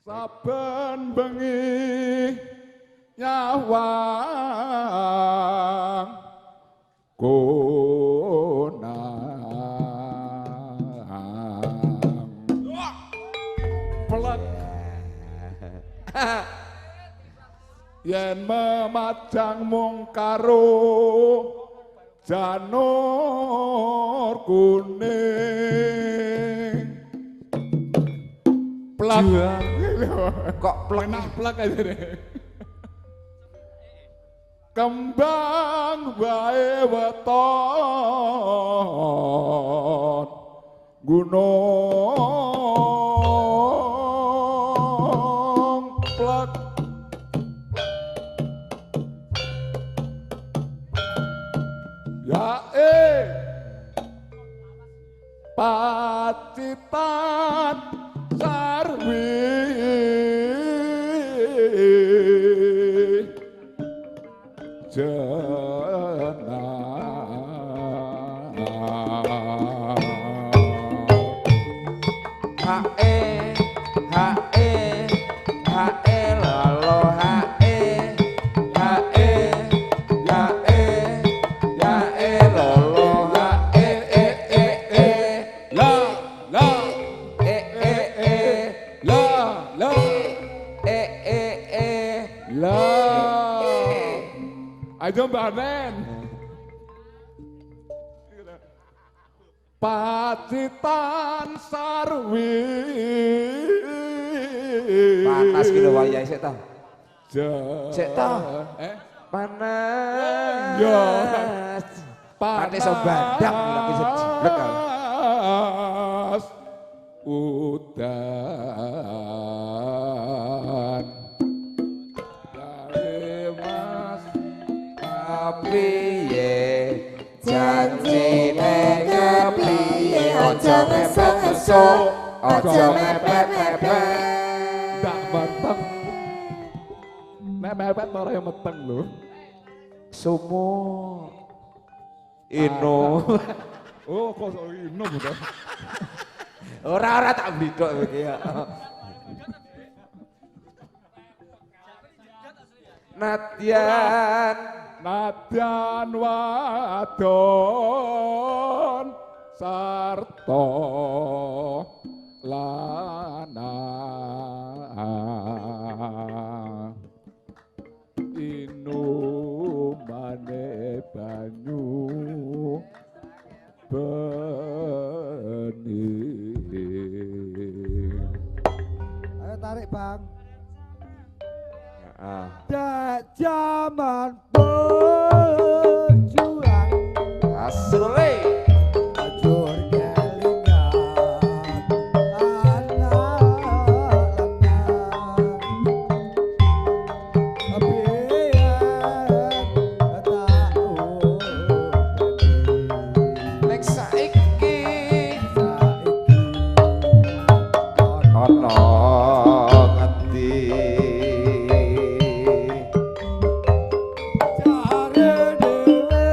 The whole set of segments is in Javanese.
Saben bengi nyawang konang. Plek. Yen memajang mung karo janur kuning. Plek. Kok plek? Enak plek aja deh. Kembang wae weton gunung plek. Ya Pacitan sarwi jenang. H E H E H E lolo H E H E ya E ya E lolo H E E E E La la E E E la la E E E la. Ayo Mbak Nen. Pacitan sarwi. Panas ki lho wayahe sik ta. Sik ta. Panas. Yo. Panas iso badak lagi sejiblek aku. Udan. Dari Mas Piye janjine kepiye aja mepet esuk aja mepet-mepet. Ndak meteng. Nek mepet ora ya meteng lho. Sumo Ino. Oh, kok sok ino to. Ora ora tak blithok iki ya. Nadyan Nadyan wadon sarta lanang inumane banyu bening. Ayo tarik Bang. Dek jaman berjuang asli ajur kelingan anak lanang biyen tak openi nek saiki saiki ana ngendi jare dhewe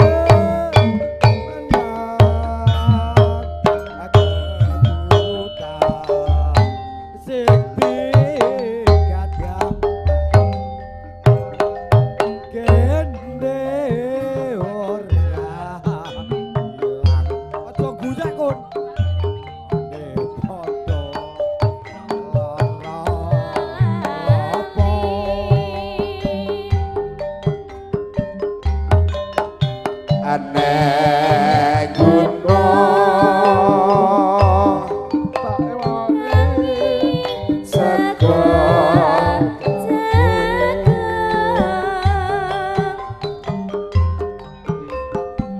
menang kebuta sing pigadang kene ora ilang aja guyek kon ne padha lara apa. Aneh gunung Tak ewangi sego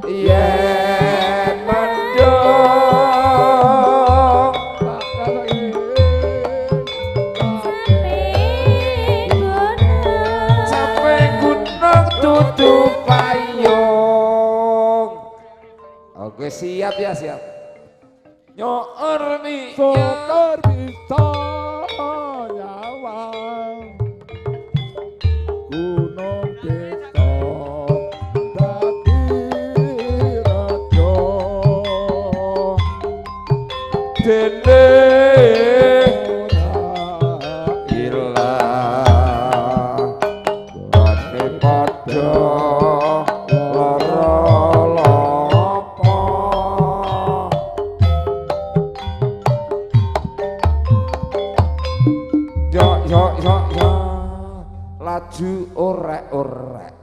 yen mendung tak kasaiki sampe gunung tutup payung. Oke siap ya siap. Nyoor nih. Syukur bisa nyawang gunung desa dadi raja Dene ora ilang. Maju orek-orek.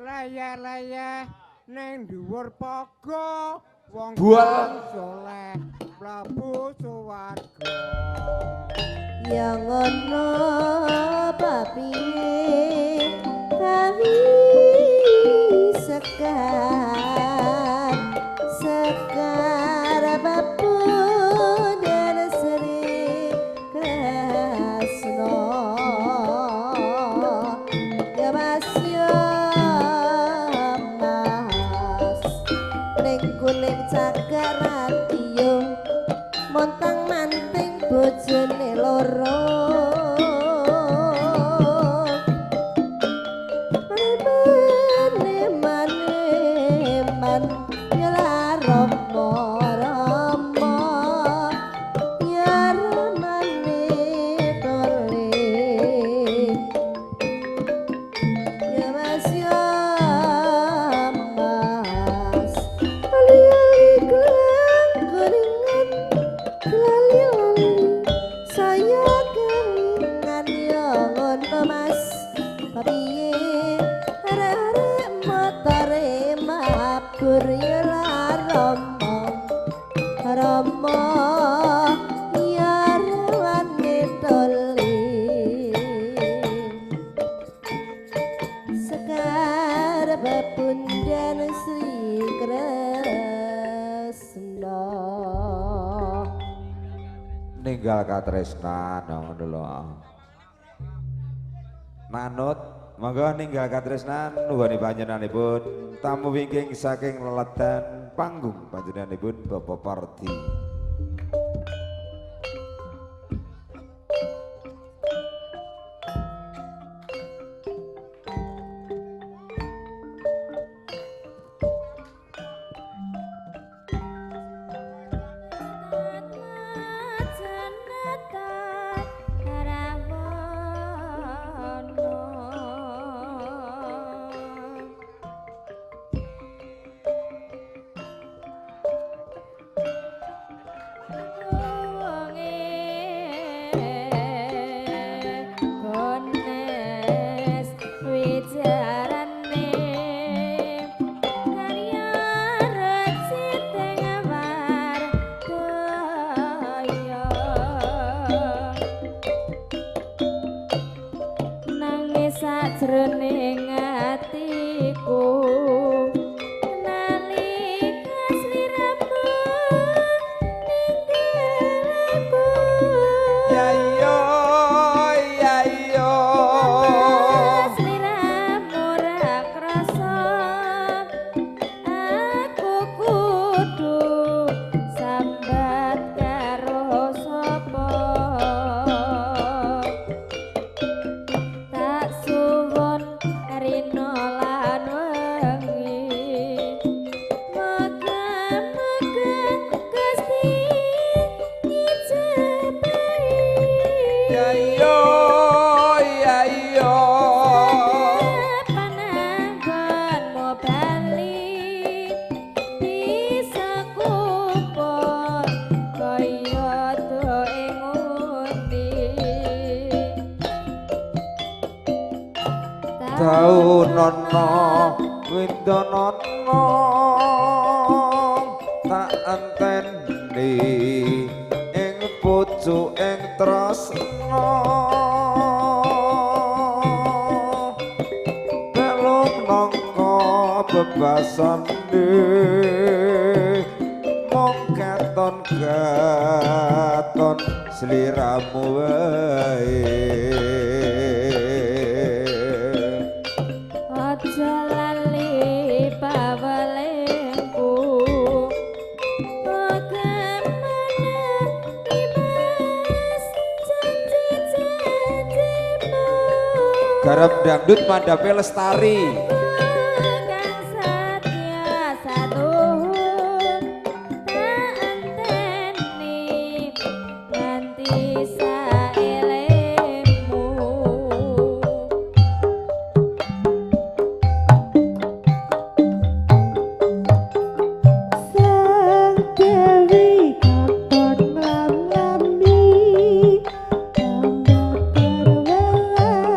Leyeh-leyeh ning dhuwur paga wong Bual. saleh mlebu swarga. Ya ngono papiye kawi sekar sekar bapunan Sri Kresna. Ya Mas ya Mas ning kuning cakar radio montang manting bojone loro. Mane mane man ya rama rama ya ramane tole. Ya Mas ya Mas ali-ali gelang kuningan lali-lali saya kelingan ya ngono Mas piye arek-arek motore mabur ya rama rama ya rawane tole. Sekar bebundan Sri Kresna. Ninggal katresnan ngono lho. Manut monggo ninggal katresnan nuwun panjenenganipun tamu wingking saking leledan panggung panjenenganipun Bapak Pardi. Sajroning atiku nalika sliramu ninggal aku. Ya iya ya iya sliramu ora krasa aku kudu sambat karo sapa. Tak suwun rina lan wengi moga-moga Gusti ngijabahi. Ya iya ya iya Pananggonmu bali bisa kumpul kaya doe ngundi. Daunono windonono tak enteni ing pucuk ing tresna belum nangka bebasane mung katon katon sliramu wae. Aja lali pawelengku bagaimana Dimas janji-janjimu. Garap dangdut mandhape lestari. Kang setia satu tak enteni nganti saelemu. Sang Dewi katon lam-lami tambah perwelas.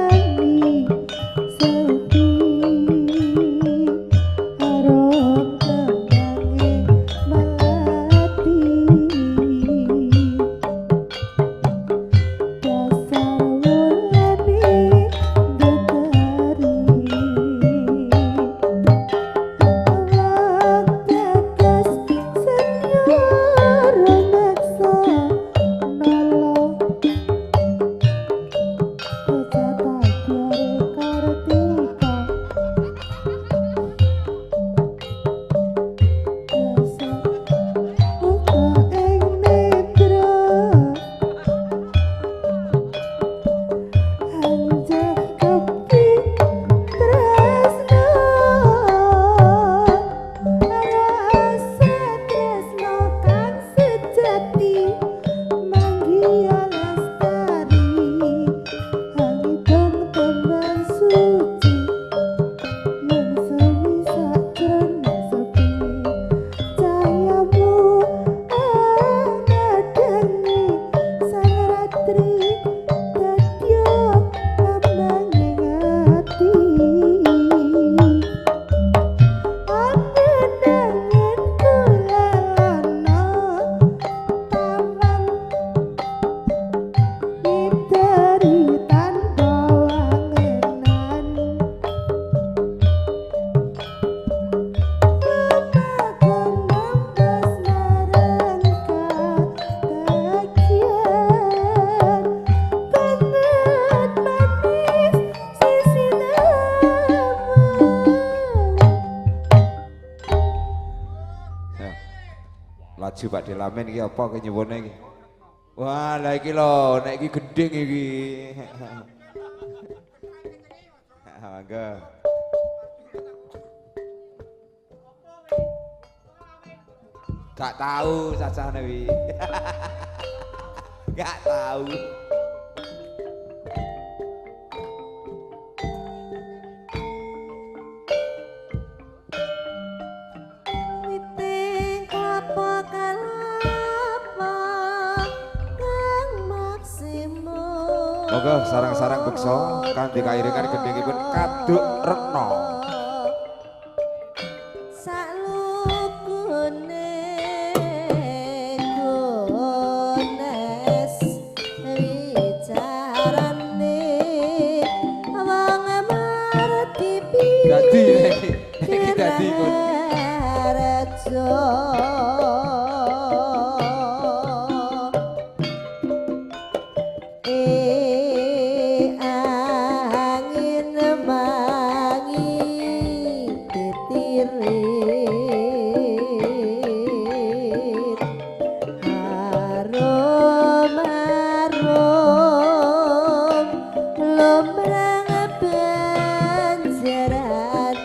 Maju Pak Delamin iki apa kenyuwune iki? Wah, lah iki lho, nek iki gending iki. Mangga. Gak tahu cacahne wi. Gak tahu. Witing klapa kalapa kang maksimu. Monggo sarang-sarang beksa kanthi kairingan gendhingipun Kaduk Retno. Salukune gones wicarane wong marti Dadi iki dadi kon. Rejo. Angin mangi titirit harum harum lumrang banjaran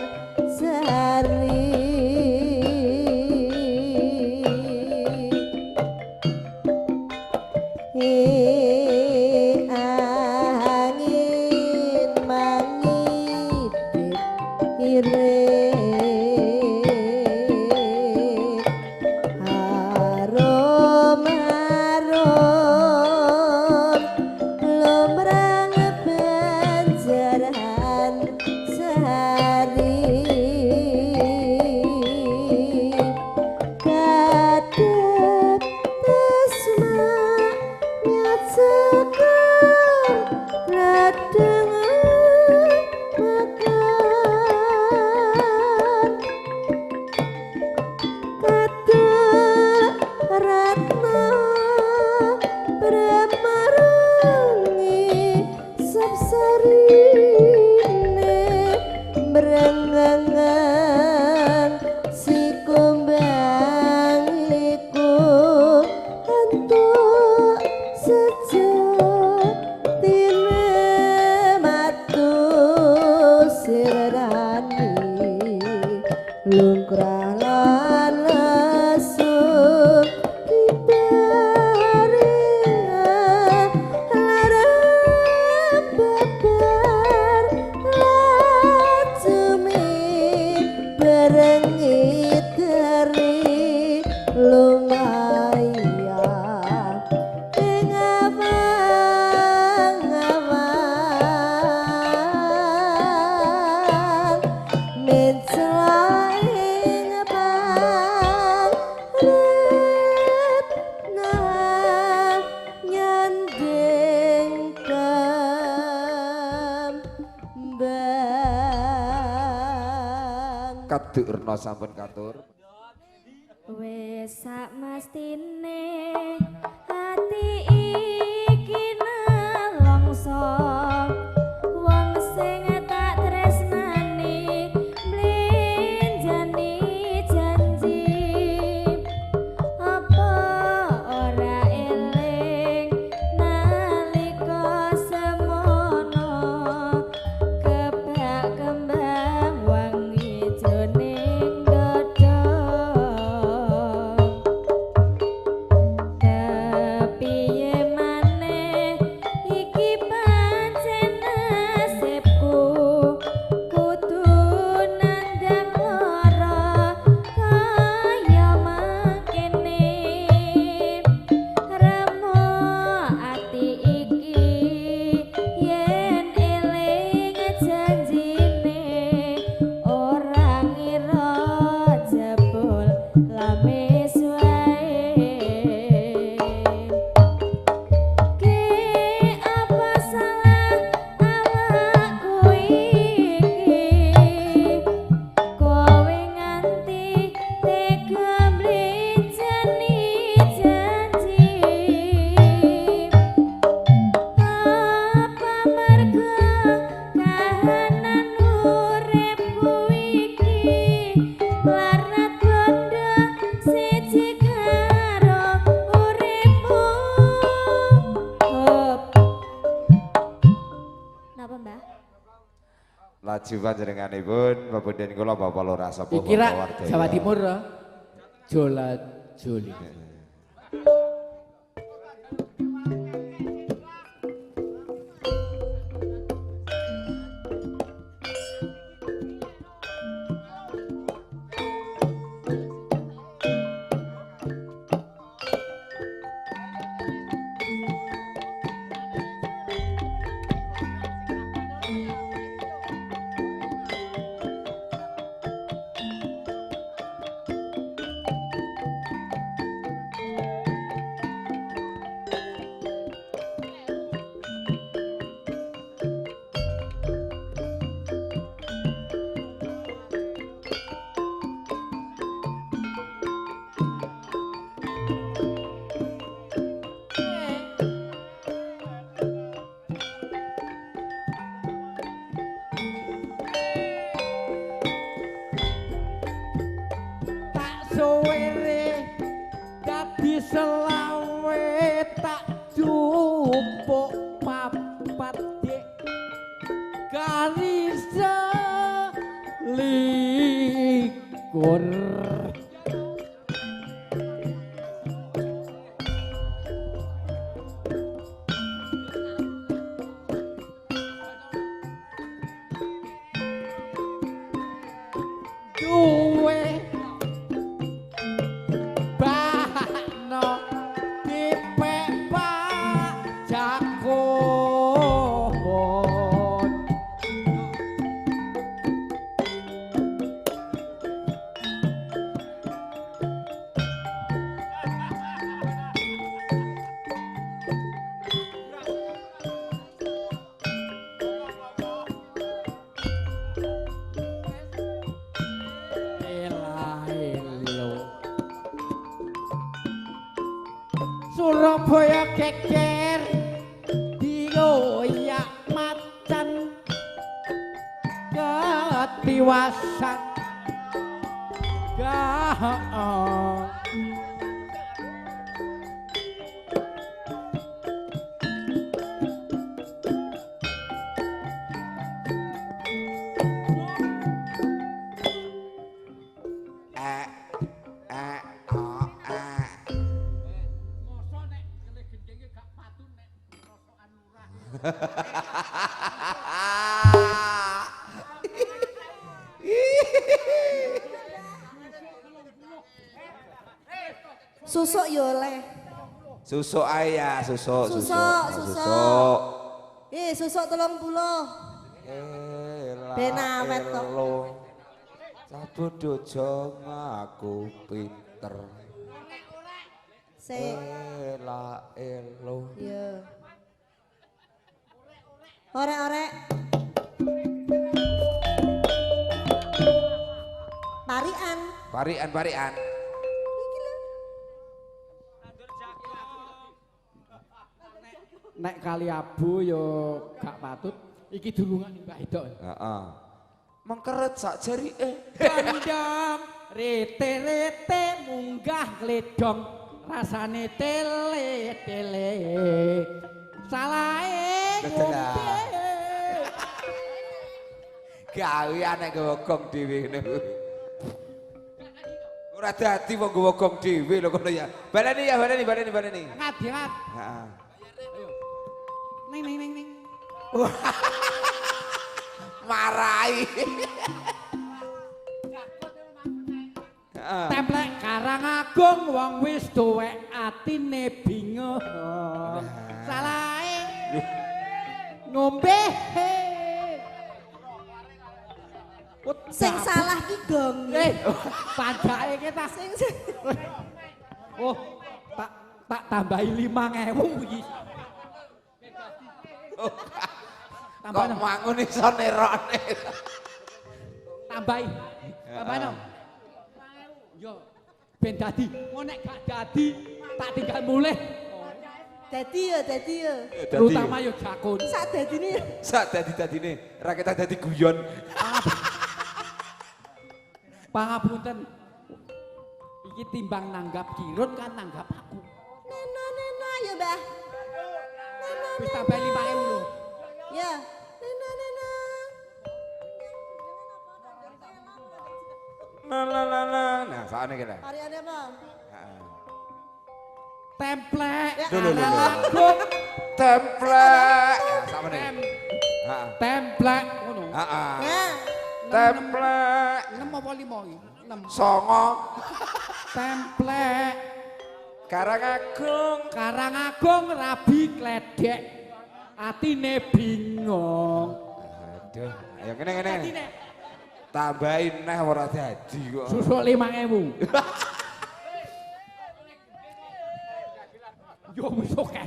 sari. Angin mangipit irit harum harum lumrang banjaran sari. Kadep tesma nyat sekar ladeng makan kadep ratna bremarangi sapsarine brengengan si kumbang iku entuk sejatine matu sirani lungkrah lan lesu kibarengan larang babar lajumi berengit dari lumayan ing awang-awang mencela ing pangretna nyanding kembang. Kaduk Retno sampun katur. Wis sak mestine ati iki nelongso wong sing tak tresnani mlenjani janji apa ora eling nalika semono kebak kembang wangi jroning dada. Laju panjenenganipun pepunden kula Bapak Lurah Sepuh Iki rak Jawa Timur ya. Jola Joli. Suwere dadi selawe tak jupuk papat dik garis likur. Duwe bakno dipek Pak Jakun. Surabaya geger diloyak macan ketiwasan gah. Susuk yo oleh. Susuk ae ya, susuk, susuk, susuk. Eh, susuk 30. Ben awet to. Cah bodho aja ngaku pinter. Sik. Ela elo. Iya. Orek-orek. Parian. Parian, parian. Nek kali abu yo gak patut. Iki dulungan Mbak Edok. Heeh. Mengkeret sak jarike. Kandang rete-rete munggah gledong rasane tele-tele. Salahe ngombe. Gawean nek nggawa gong dhewe ngono kuwi. Ora dadi wong nggawa gong dhewe lho kono ya. Baleni ya, baleni, baleni, baleni. Ngadirat. Heeh. Ayo. Ning ning ning ning. Marai. Templek Karangagung wong wis tuwek atine bingung. Salahe ngombe. Sing salah ki gong. Pajake ki ta sing. Oh, tak tambahi 5.000 iki. Kok mangun iso nerokne. Tambahi. Tambahi. Yo ben dadi. Engko nek gak dadi tak tinggal mulih. Dadi ya, dadi ya. Terutama yo jakun. Sak dadine. Sak dadi-dadine, ra ketok dadi guyon. Pangapunten. Iki timbang nanggap Kirun kan nanggap aku. Nena nena ya, Mbah. Nena. Wis tambahi 5.000 lho. Ya. Nena nena. Sakne kene. Pariane apa? Heeh. Templek. Ya. Lho, lho, lho, lho. Agung. Templek. Ya, sakmene. Tem Heeh. templek ngono. Heeh. Nah, Templek. 6 apa 5 iki? 6. Songo. Templek. Karangagung. Karangagung rabi kledek. Atine bingung. Aduh, ayo kene kene. Atine Tambahin neh ora dadi kok. susuk 5000. Yo wis oke.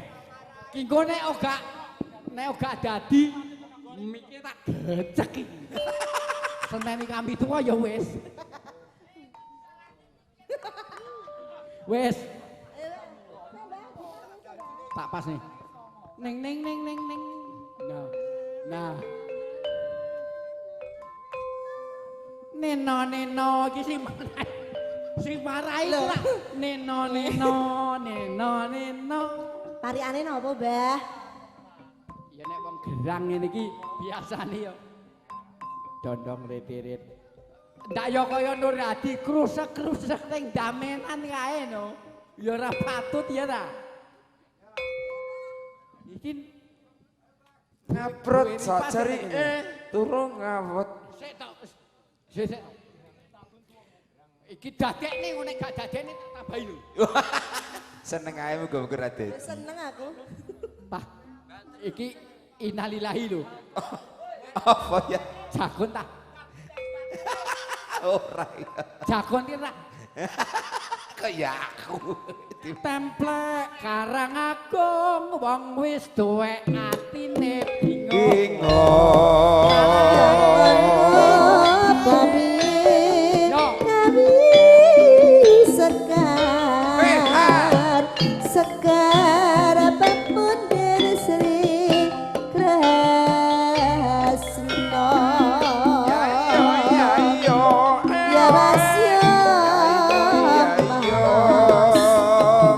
Ki engko nek ora dadi mikir tak gecek iki. Seneni kami tuwa ya wis. Wis. Tak pas nih. Neng neng neng neng neng. Nah. Nah. Neno neno iki sing marai. Sing marai Lho. ora. Neno neno neno neno. Pariane napa, Mbah? Ya nek wong gerang ngene iki biasane ya dondong ritirit. Ndak ya kaya Nur Hadi krusek-krusek ning damenan kae no. Ya ora patut ya ta. Iki Ngabrut Duweni pas sajarike turu ngawet. Sik tok. Sik sik. Iki dadekne ngono nek gak dadekne tak tambahi lho. Seneng ae muga-muga ra dadi. Wis seneng aku. Pah. Iki innalillahi lho. Apa ya? Jagon ta. Ora ya. Jagon ki ra. Kok ya aku. Templek Karangagung wong wis tuwek atine bingung. Bingung. Apa piye? Yo. Kami sekar sekar apapun dari Sri Kresna. Ya ya yo. Ya Mas ya Ya yo.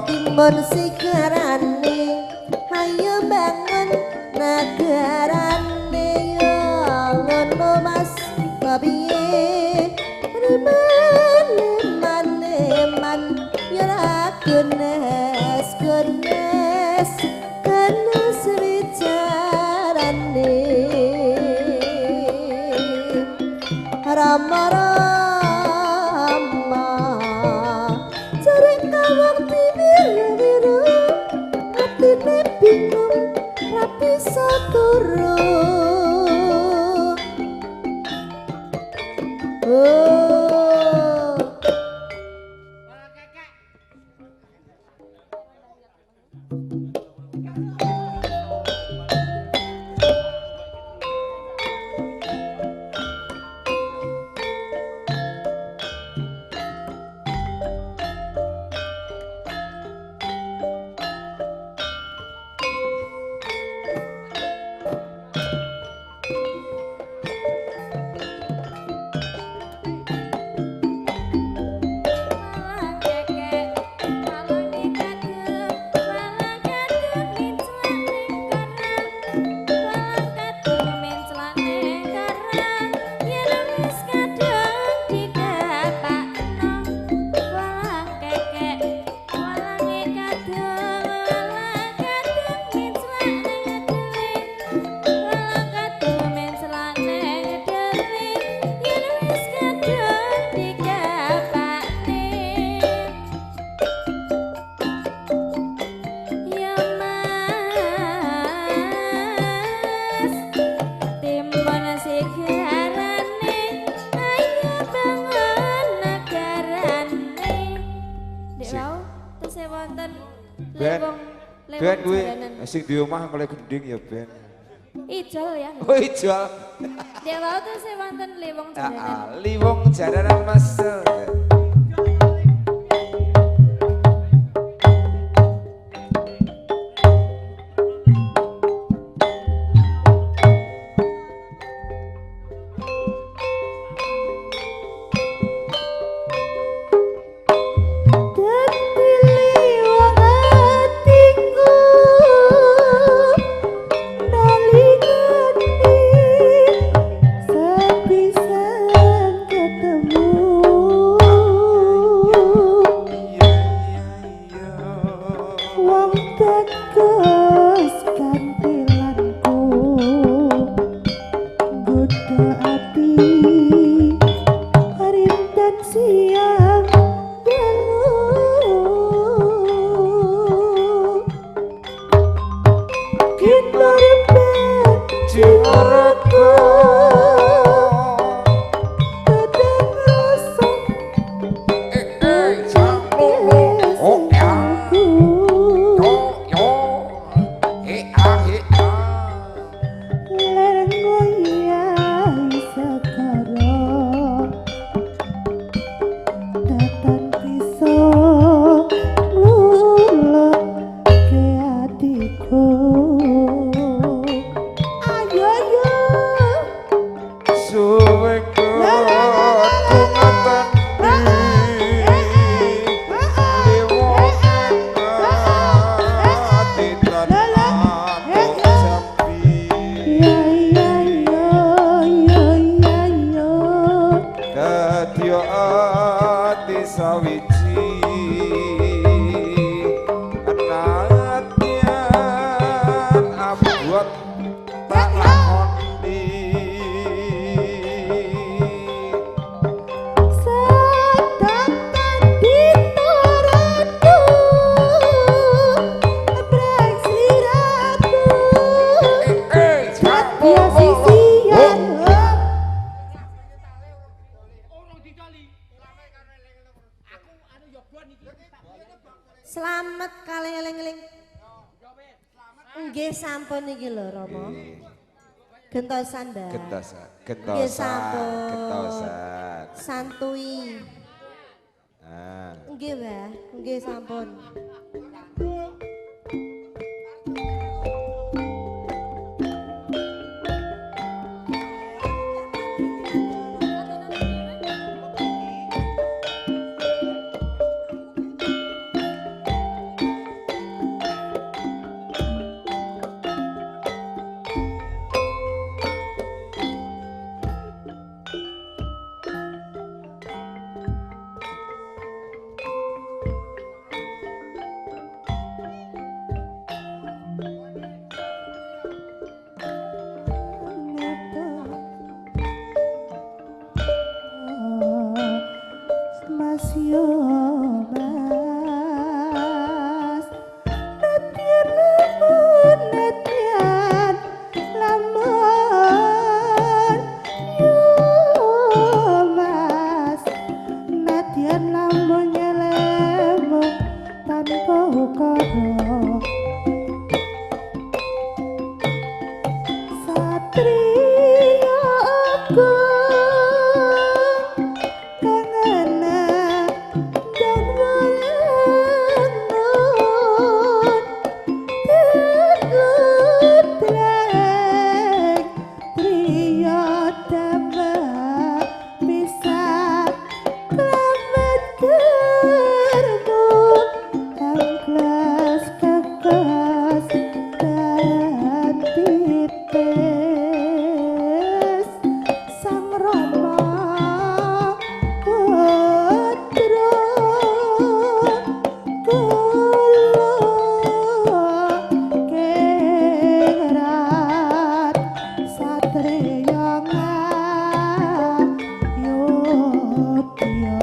Timun sigarane ayo bangun nagarane yo ngono Mas piye reman man man yo ra kenes kenes kenes bicarane Rama Rama jare kawang tiwiru-wiru atine bingung ra bisa turu. Oh. Malang kekek, malang kadung, malang kadung menclane karang, malang kadung menclane karang, yen wis kadung dikapakno. Malang kekek, malange kadung, malang kadung menclane dhewe, malang kadung menclane dhewe, yen wis kadung dikapakne. Ya Mas, timun sigarane, ayo bangun nagarane. Dek Sing- wau tesih wonten Ben, lewong Ben lewong kuwi jaranan. sing di omah oleh gending ya Ben. Ijol ya. Oh ijol. Dek wau tesih wonten lewong jaranan. Heeh, liwong jaranan masel. Dadi liwat atiku nalikane sepisan ketemu. Jiwa Tetep rasa Oh ya, yo yo, he ah he ah. Ler ngoyah segara Datan bisa ngluluk atiku. Ayo ayo Suwe ku ngeten Ya ya yo yo ya yo. Dadi ati sawiji Nadyan abot tak lakoni. Sedatan ditoratu Breng sliramu Jatya sisian. Slamet kalih eling-eling. Nggih sampun iki lho Rama. Gentosan, Mbak. Gentosan, Nggih gentosan, sampun. gentosan. Santui. Ah. Nggih, Mbah. Nggih sampun. Mas yo mas Nadyan lamun nadyan lamun yo mas Nadyan lamun nyelemu tanpa ukara Satria aku kangenan dan welengon tegutreng priya damah bisa klamet gerbu angklas kekas dan titis sang Rama putra kula kengrat satriya ngayodya.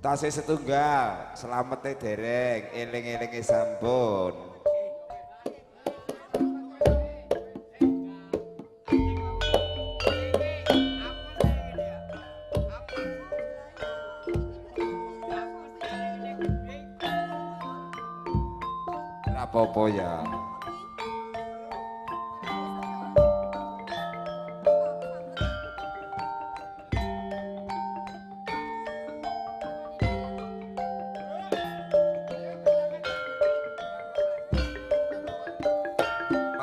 Tasih setunggal, selamete dereng, eling-elinge sampun. Rapopo ya.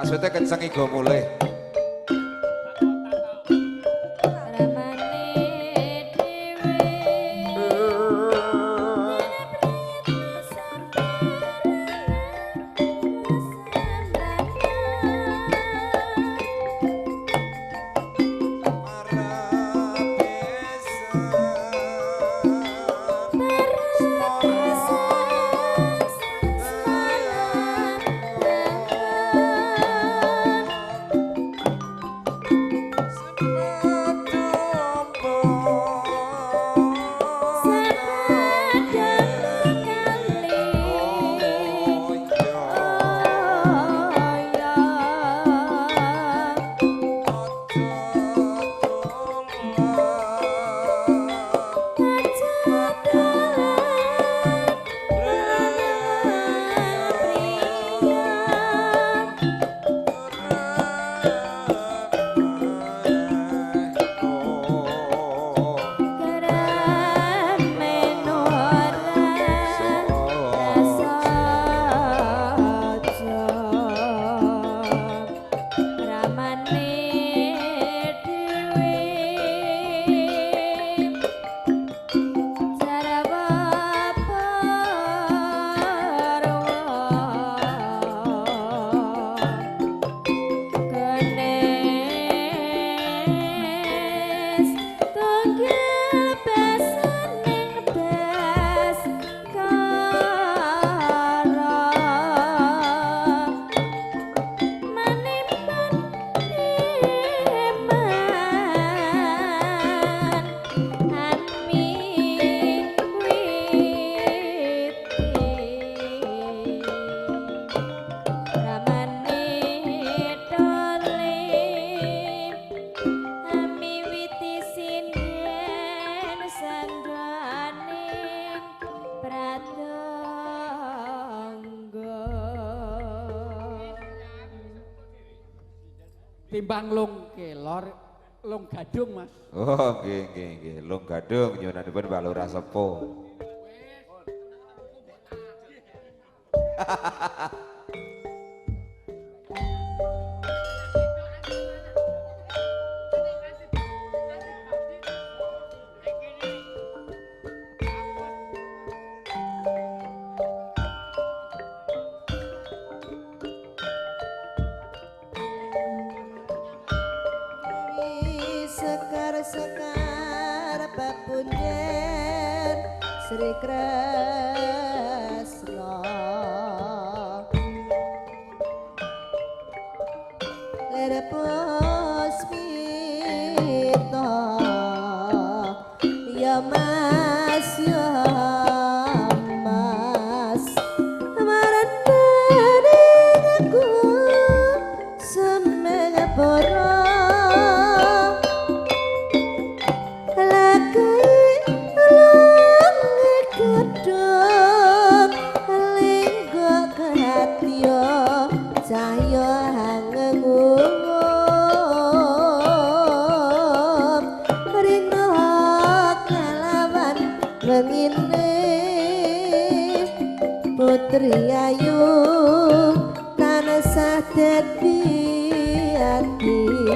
Maksudnya kenceng igo mulih. Ramane dhewe Timbang lung kelor, lung gadung, Mas. Oh, nggih nggih nggih, lung gadung nyuwunanipun Pak Lurah Sepuh. Sekar-sekar papunjen Sri Kresna lir puspita ya Mas ya Mas marandane aku semengepara Putri ayu tansah dadi ati.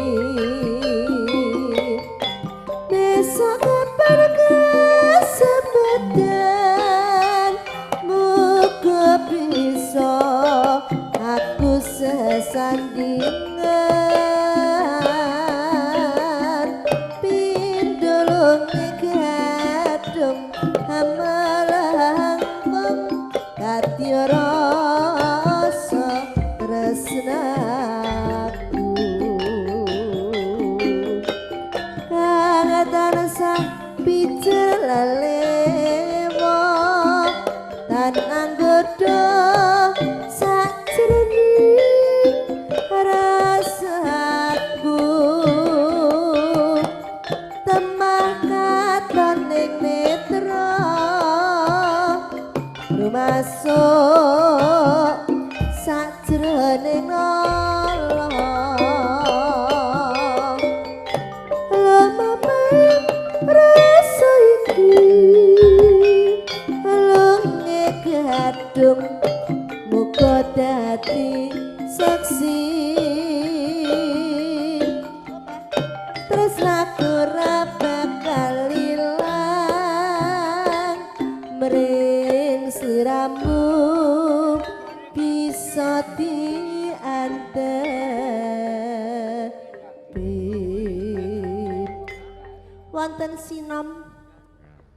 Wonten Sinom.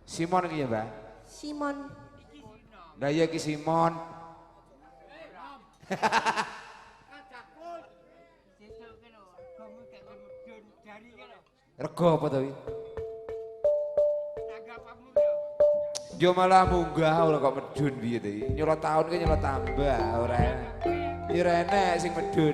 Simon iki ya, Mbak? Simon. Lah iya iki Simon. Rego apa to iki? Yo malah munggah ora kok medun piye to iki. Nyolot taun ki nyolot tambah ora. Ya ora enek sing medun.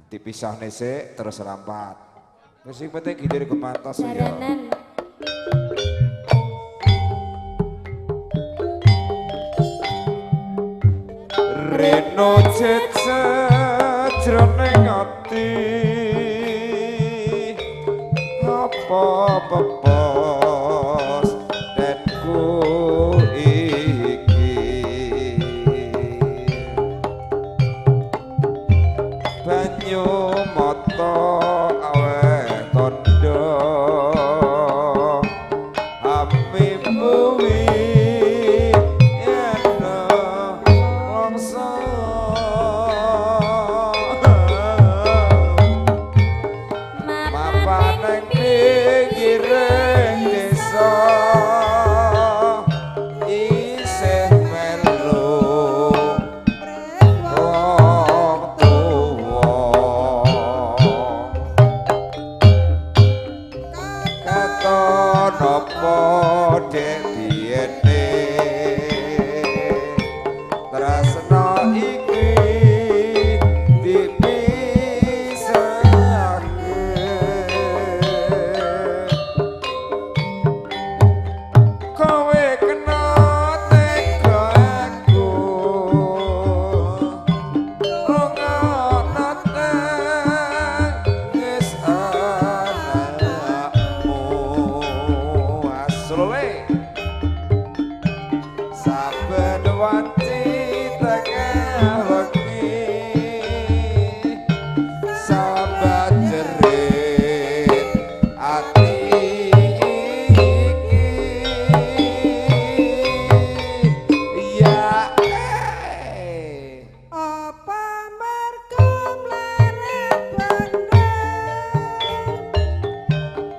Dipisahne sik terus rampat. Wis sing penting gilir kemantos ya. Jaranan. Reno jejeg jroning ati apa pepos denku iki banyu mata aweh tandha ami buwi yen longso mapan ing pinggiring desa isih melu wong tuwa katon apa dek biyene tresna iki dipisahke kowe kena tega aku rungokno tangis anakmu aslole saben wanci tengah wengi sambat jerit ati iki ya Apa mergo mlarat bondo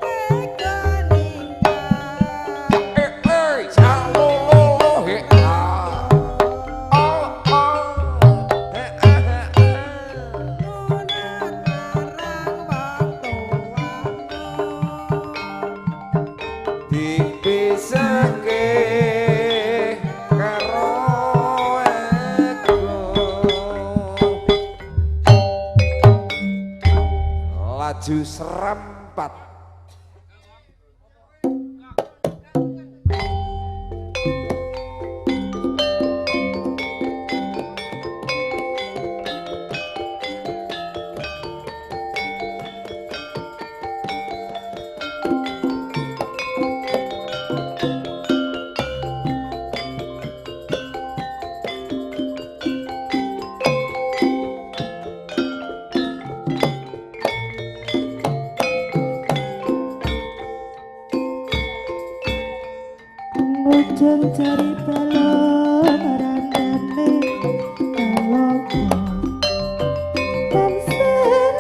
tega ninggal eh eh salolo he ah. Laju serempat. Ujung cari balon randane kalogo tansah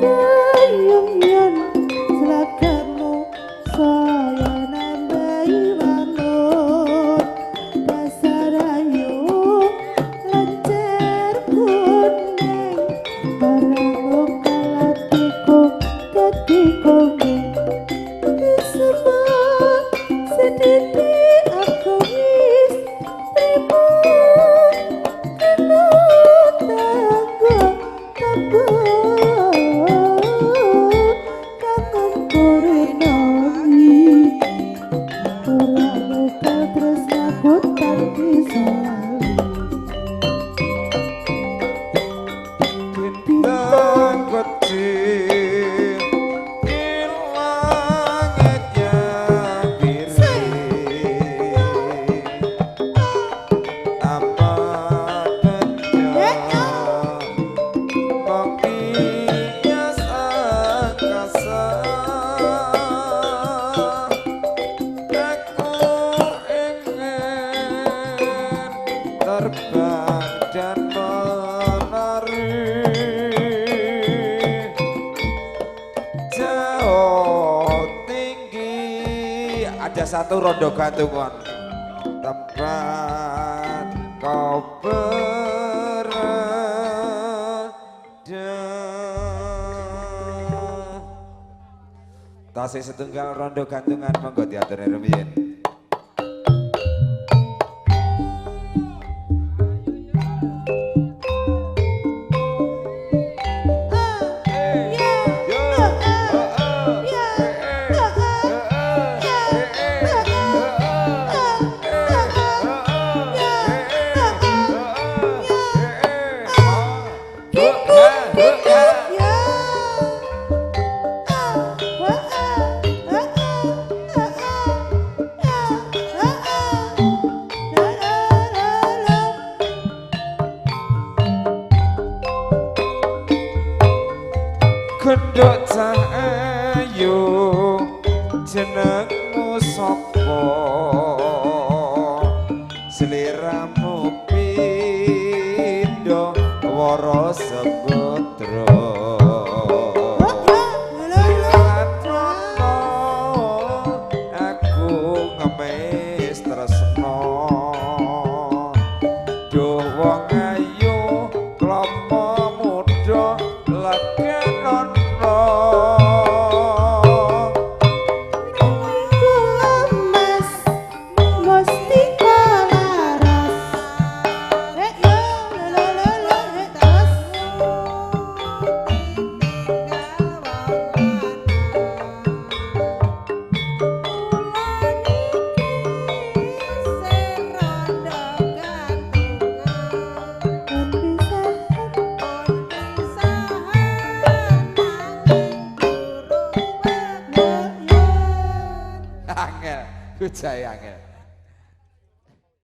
kayung yen slagamu saya nambahi wangun dasar ayu lancar kuning barang kalatiku dadi kuning. Sedih aku wis trimo kena tanggo tanggo kangen korenoni ora lupa tresnaku tan bisa lali. Bintang kecil di langit yang biru amat benar menghias angkasa. Aku ingin terbang dan menari jauh tinggi. Ada satu rondo gantungan tempat kau berada. Tasih setunggal rondo gantungan monggo diaturne rumiyin. Genduk cah ayu jenengmu sapa, sliramu pindha wara sebudra. Aku ngemis tresna duh wong ayu klopo muda legenono. Angel, hujai angel.